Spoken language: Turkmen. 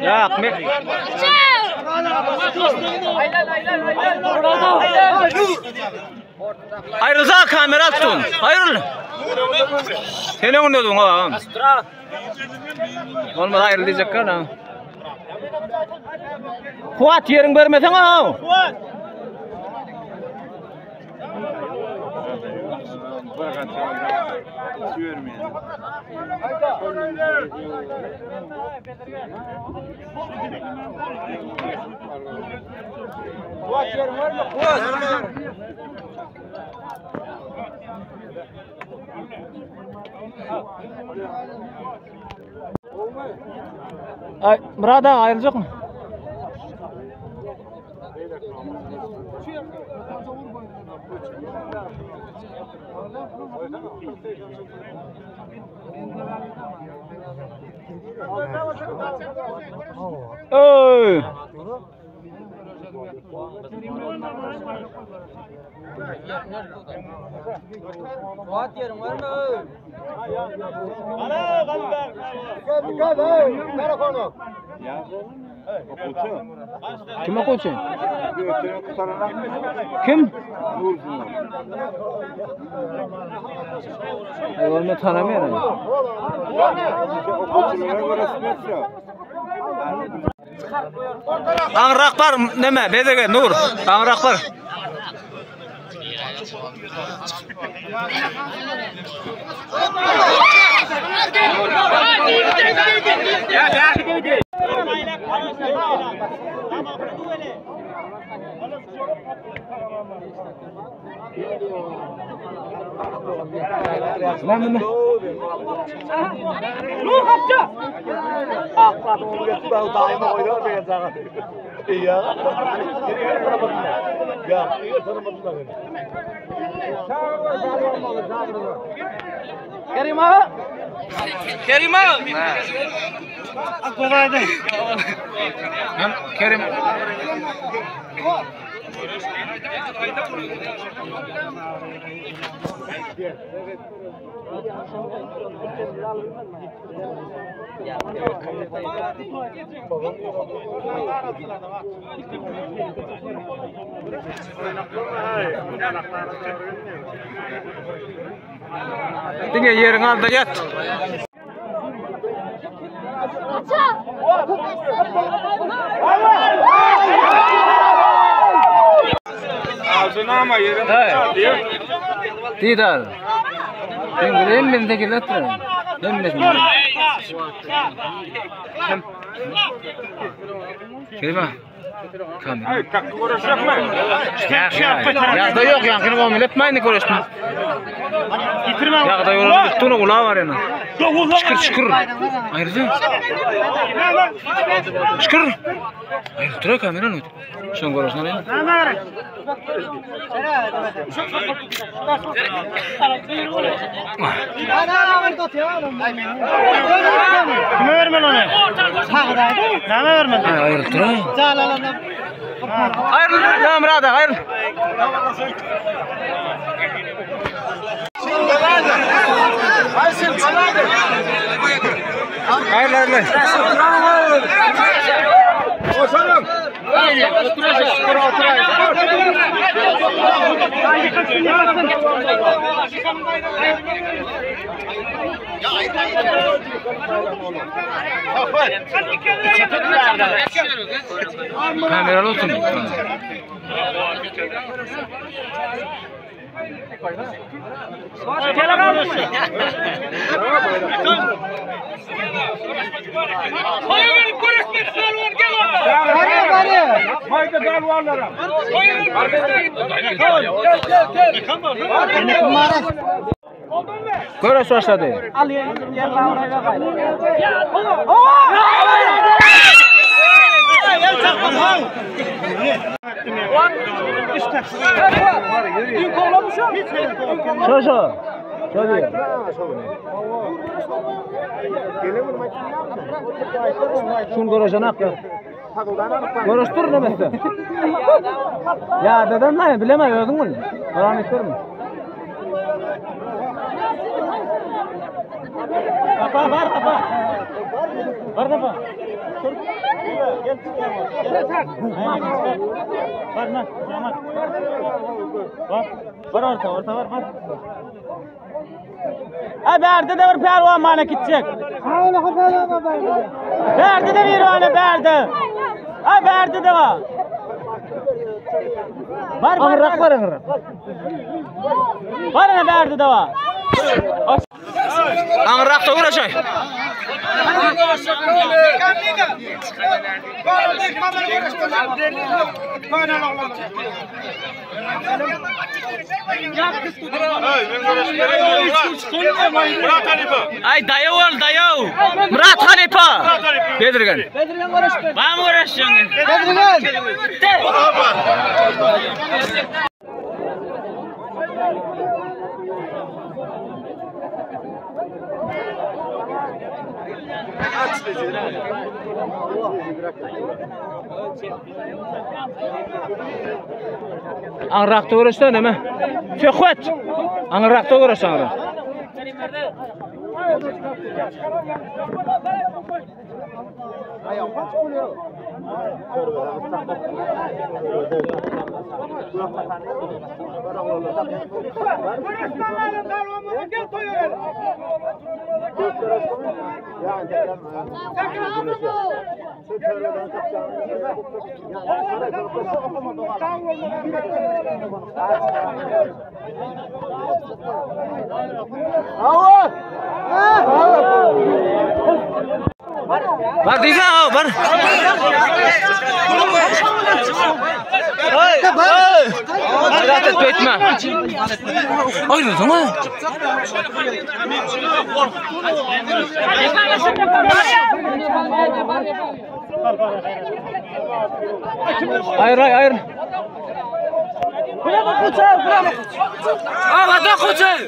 Ýak, me Aýrylsa kamera tutun. Aýryl. Sen öňünde duň ha. Olmaz aýryl diýjek ha. Kuwat ýeriň bermeseň ha. Kuwat. Ay, Murat aga aýryljakmy? Öý! Kim okuwçy? Kim? Ay, onu tanamıyorum. Aňrak bar neme bezege Nur. Aňrak bar. Kerim aga. Hem Kerim. Diňe ýeriň alda ýat. Didar. Sen hemmesini tekirletdir. Hemmesini. Kelime. Ýagdaý ýok, ýaňkyny gomil etmäýin göreşni. Ýagdaý bolan tutuna ula bar ýene. Şükür, şükür. Aýryja. Şükür. Aýry tura kameranı öt. Şoň göreşini alayım. Kime vermeli onu? Näme vermeli? Aýry tura. Aýryl, ya Murad, aýryl. Aýryl, aýryl. Kameralı olsun. Göreş başlady. Şo şo. Şo diýýär. Şun göreşen ak ýa. Göreşdir nemesi. Ya dedem lan bilemem özüň bil. Haram etdirme. Sapa bar sapa. Bar sapa. Bar na, Aman. Bar. Bar orta, orta bar, bar. Ha bärde de bir pälwan mana gitjek. Bärde de bir mana bärde. Ha bärde de bar. Bar bar. Aňrak bar aňrak. Bar ana bärde de bar. Aňrakda göreşeý. Ay daýaw ol daýaw. Murat halypa. Bedirgen. Bedirgen göreşdi. Bamy göreşjeň? Bedirgen. Aňrakda göreşde näme? Söhbet. Aňrakda göreş aňrak. Bar diýse, ha, bar. Hey, hey. Gaýrat et beýtme. Oýnadyň-a. Aýyr, aýyr, aýyr. Aa, bada koçay.